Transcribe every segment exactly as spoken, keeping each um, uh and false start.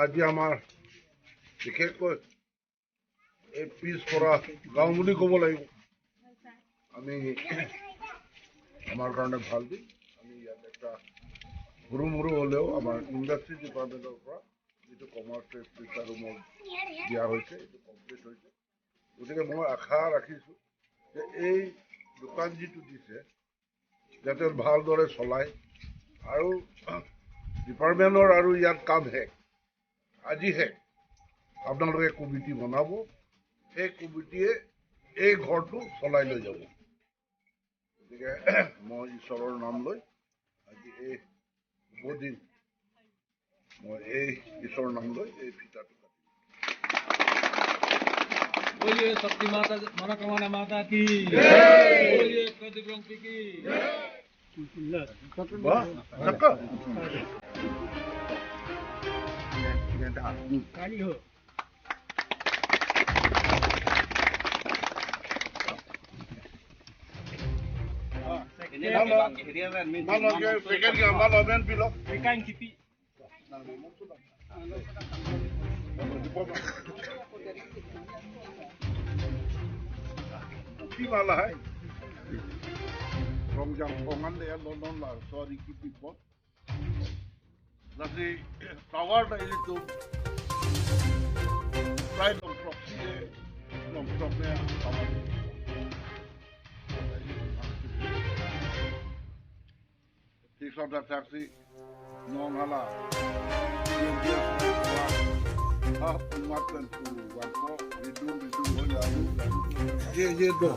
আজি আমাৰ বিশেষকৈ এই পিছপৰা গাঁও বুলি ক'ব লাগিব। আমি, আমাৰ কাৰণে ভাল দিন। আমি ইয়াত এটা সৰু মৰু হ'লেও আমাৰ ইণ্ডাষ্ট্ৰী ডিপাৰ্টমেণ্টৰ পৰা যিটো কমাৰ্চ টেক্স দুটা ৰুমত দিয়া হৈছে, এইটো কমপ্লিট হৈছে। গতিকে মই আশা ৰাখিছোঁ যে এই দোকান যিটো দিছে, যাতে ভালদৰে চলায় আৰু ডিপাৰ্টমেণ্টৰ আৰু ইয়াত কাম শেষ, আজি শেষ। আপোনালোকে কমিটি বনাব, সেই কমিটিয়ে এই ঘৰটো চলাই লৈ যাব। গতিকে মই ঈশ্বৰৰ নাম লৈ আজি এই শুভ দিন মই এই ঈশ্বৰৰ নাম লৈ এই ফিতাটো কাটিম। बोलिए शक्ति माता, मनोकामना माता की। बोलिए प्रदीप रंगपी की। বাহ, থাকা। কালি হোক। Malo, malo, pekan ka, malo, men pilo. Pekan kipi. Kipi malah hai. Rongjang pongan de ya, lon lon la, sorry, kipi po. Lasi tower ta ilitum prai longthrok si, longthrok ne tower. Six of the taxi, non hala. Ha, umat kan tu, wan po, ridum, ridum, ho, ya, ya. Ye, ye, do.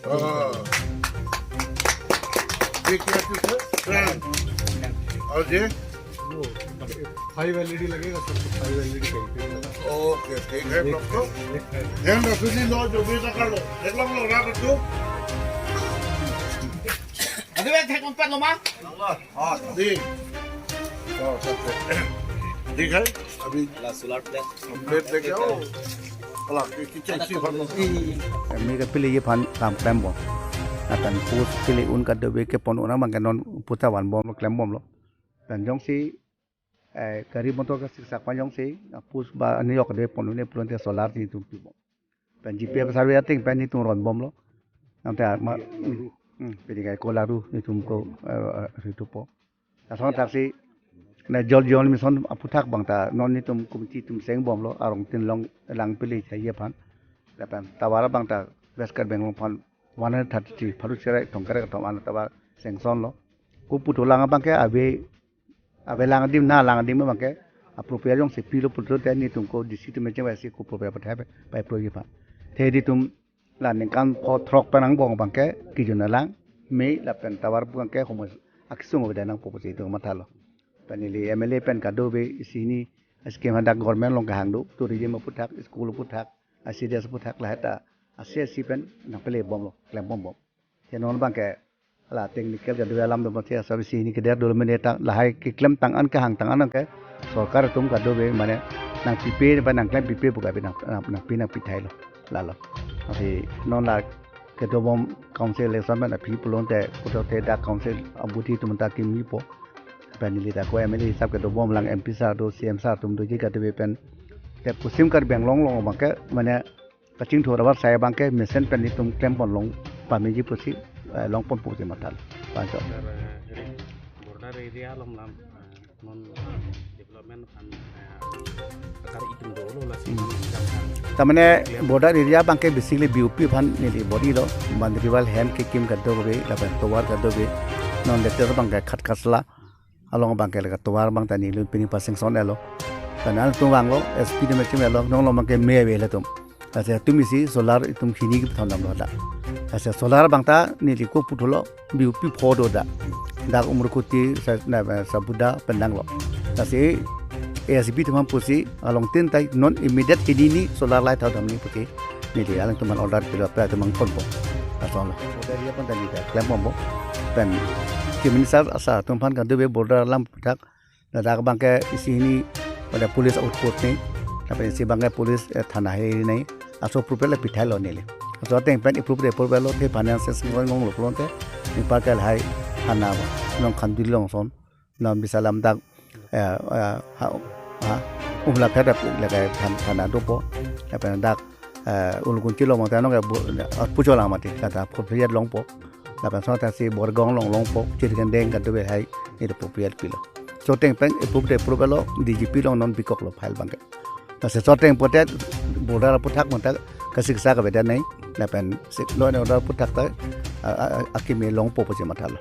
Ah. ये क्या चीज है? Fan। और ये? वो, five L E D लगेगा, सबको five L E D कहीं पे भी लगा। ओके, ठीक है, एक डॉक्टर। एक है। ध्यान रखो जी, लो, जो भी ना कर लो। एक लोग लो, ना कर दो। अरे, मैं थे कौन पर लो, माँ? हाँ, ठीक। और सबसे। ठीक है, अभी ला, solar plant। Plate लेके आओ। Hala, ki-, kitchen si bhalo. Ami kapili ye aphan kam klembom. Lapen post pili un kadokave kepon un abang ke non puta vanbomlo, klembomlo. Lapen jongsi, eh, gari motor kasiksak pen jongsi, ah, post ba ani yok de pon un-e pulote solar si tum pibom. Lapen G P F survey ating pen itum ronbomlo. Nangte ama, hmm, hmm, pini kai ko laru itum ko, eh, eh, ritupo. Lason thaksi, ne Jal Jeevan Mission aphuthak abang ta non netum committee atum sengbomlo, arong tin long lang pili chaye aphan. Lapen tower abang ta West Karbi Anglong aphan one hundred thirty-three, pharo cherai thomkep kethom an tower sanction lo. Ko putu lang abang ke ave, ave lang adim, na lang adim abang ke appropriate jongsi pilo pulote netum ko D C atum chengvaisi ko appropriate pathai pai pro aphan. The netum la ningkan pho throk pen angbong abang ke kejun alang, me lapen tower abang ke homoi akesung avedet nangpo pusi itum mathalo. Lapen neli M L A pen kadokave isi hini scheme hadak government along kehang do, tourism aphuthak, school aphuthak, I C D S aphuthak lahai ta, asi asi pen nangpilebomlo, klembom bom. Te non abang ke la technical kadokave alam do mate asap isi hini keder dolo mene ta lahai keklem tang an kehang tang an ke sorkar atum kadokave mane nangpipe ba nangklem pipe pu kapi nang, nang, nangpi nangpi thailo lalo. Ati non la kedobom council election pen aphi pulote pulote dak council abuthi atum ta kimipo. Pen neli ta ko M L A hisap kedobom lang M P sir do, C M sir atum doji kadokave pen te Paschim Karbi Anglong along abang ke mane kachingthur abar sai abang ke mesen pen itum klempon long pameji pusi, eh, longpon pusi mathal. Pancho. Sir, eh, ri-, border area along lam, eh, non, eh, development aphan, eh, akar itum dolo lasi Hmm. non jam kan. Tamane Clear. Border area abang ke basically B O P aphan neli bor-ilo, boundary wall hem kekim kadokave, lapen tower kadokave, non letter abang ke khat khat sla. Along abang ke lake tovar abang ta neli pini pasanction elo. Lapen atum vanglo, S P atum chim elo, non along abang ke me ave latum. Lasi itum isi solar itum hini kepathan damlo dak. Lasi solar abang ta neli ko puthotlo, B O P pho do dak. Dak Umrukhuti sa, na, Sabuda pen danglo. Lasi A S B atum aphan pusi along tin tai non immediate hini ni solar light tha damji pusi neli alangtum aphan order pilo, pira atum aphan ponpo. Lason lo. Order ya pon tadi dak klembompo. Pen Chief Minister asar atum aphan kadokave border alam aphuthak. Ladak abang ke isi hini pada police outpost nei. Lapen isi abang ke police, eh, thana he nei. Laso appropriate le pithailo neli. Laso ateng pen appropriate appropriate lo the finance ngong ngong lo pulote. Ningpa ke lahai thana Nongkhamdi along ason. Non bisa lam dak, eh, eh, ha, ha, Umlaphet ap lake than-, thana dopo. Lapen dak, eh, Ulukunchi along mate non ke bu-, eh, pucho lang mati, kata appropriate longpo. Lapen sota si Borgaon along longpo, Chirkendeng kado be hai, neli appropriate pilo. Choteng pen approve de approve lo, D G P along non bikoklo file abangke. Lasi choteng pote border aphuthak mate kasiksa kavedet nai, lapen si law and order aphuthak ta, a, a, a, akimi longpo pusi mathalo.